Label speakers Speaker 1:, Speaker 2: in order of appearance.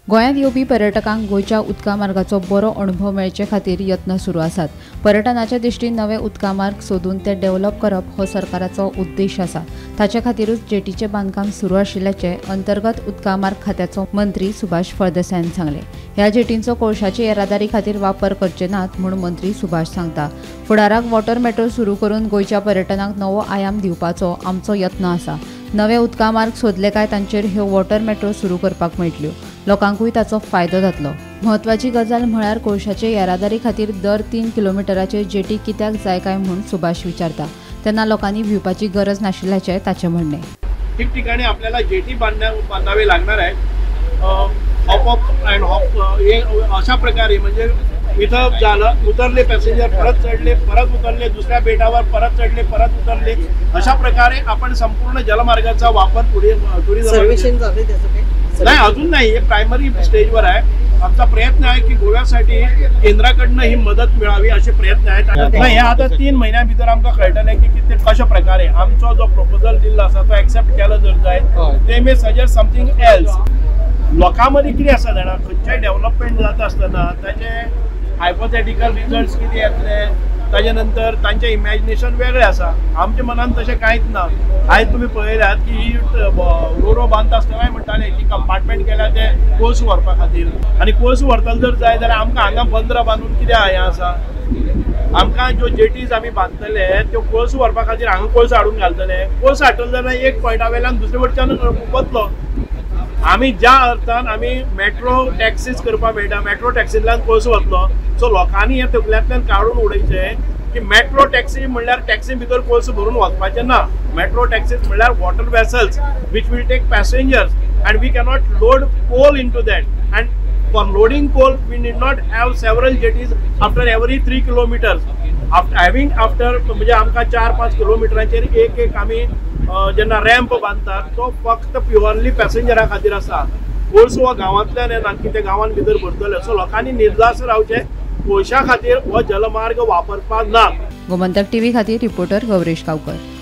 Speaker 1: गोंयांत येवपी पर्यटकांक गोंयच्या उदका मार्गाचो बरो अणभव मेळचे खातीर यत्न सुरू आसात. पर्यटनाच्या दृश्टीन नवे उदका मार्ग सोदून ते डेव्हलप करप हो सरकाराचो उद्देश आसा. ताचे खातीरूच जेटीचें बांदकाम सुरू आशिल्ल्याचें अंतर्गत उदका मार्ग खात्याचो मंत्री सुभाष फळदेसायान सांगलें. ह्या जेटींचो कोळशाची येरादारी खातीर वापर करचे नात म्हूण मंत्री सुभाष सांगता. फुडाराक वॉटर मेट्रो सुरू करून गोंयच्या पर्यटनाक नवो आयाम दिवपाचो आमचो यत्न आसा. नवे उदका मार्ग सोदले काय तांचेर ह्यो वॉटर मेट्रो सुरू करपाक मेळटल्यो. लोकांकूय ताचो फायदो जातलो. म्हत्वाची गजाल म्हळ्यार कोळशाचे येरादारी खातीर दर 3 किलोमिटराचेर जेटी कित्याक जाय काय म्हूण सुभाष विचारता तेन्ना लोकांनी भिवपाची गरज नाशिल्ल्याचें ताचें म्हणणें.
Speaker 2: ठिकठिकाणी आपल्याला जेटी बांधावे लागणार आहे. हॉप अप अँड हॉप हे अशा प्रकारे म्हणजे इथं झालं, उतरले पॅसेंजर, परत चढले, परत उतरले, दुसऱ्या बेटावर परत चढले, परत उतरले, अशा प्रकारे आपण संपूर्ण जलमार्गाचा वापर टुरिझम नाही, अजून नाही, हे प्रायमरी स्टेजवर आहे. आमचा प्रयत्न आहे की गोव्यासाठी केंद्राकडनं ही मदत मिळावी असे प्रयत्न आहेत. नाही, हे आता 3 महिन्या भितर आमकां कळटलें की कितें कशा प्रकारे आमचो जो प्रपोजल दिल्लो आसा तो एक्सेप्ट केलो जर जाय ते मे सजेस्ट समथींग एल्स. लोकां मदीं कितें आसा जाणा, खंयचेय डेव्हलपमेंट जाता आसतना ताचे हायपोथेटिकल रिजल्ट्स कितें येतले, ताजे नंतर तांचें इमॅजिनेशन वेगळें आसा. आमच्या मनान तशें कांयच ना. आयज तुमी पळयल्यात की ही रोरो बांदता आसतनाय म्हणटाले की कंपार्टमेंट केल्या ते कोळसो व्हरपा खातीर, आनी कोळसो व्हरतले जर जाय जाल्यार आमकां हांगा बंदरां बांदून कित्याक हें आसा. आमकां ज्यो जेटीज आमी बांदतले त्यो कोळसो व्हरपा खातीर हांगा कोळसो हाडून घालतले. कोळसो हाडटले जाल्यार एक पॉयंटा वयल्यान दुसरे वटच्यान वतलो. आमी ज्या अर्थान आमी मेट्रो टॅक्सीज करपाक मेळटा, मेट्रो टॅक्सींतल्यान कोळसो वतलो. सो लोकांनी हे तकल्यांतल्यान काडून उडयचें की मेट्रो टॅक्सी म्हणल्यार टॅक्सी भितर कोळसो भरून वचपाचें ना. मेट्रो टॅक्सीज म्हणल्यार water vessels which will take passengers and we cannot load coal into that, and for loading coal we need not have several jetties after every 3 kilometres. After having after म्हणजे आमकां 4-5 किलोमिटरांचेर एक एक आमी जेन्ना ramp बांदतात तो फक्त प्युअरली पॅसेंजरा खातीर आसा. कोळसो हो गांवांतल्यान येना की ते गांवांत भितर भरतले. सो लोकांनी निर्धास रावचें, कोळशा खातीर हो जलमार्ग वापरपाक ना.
Speaker 1: गोमंतक टीव्ही खातीर रिपोर्टर गौरेश गावकर.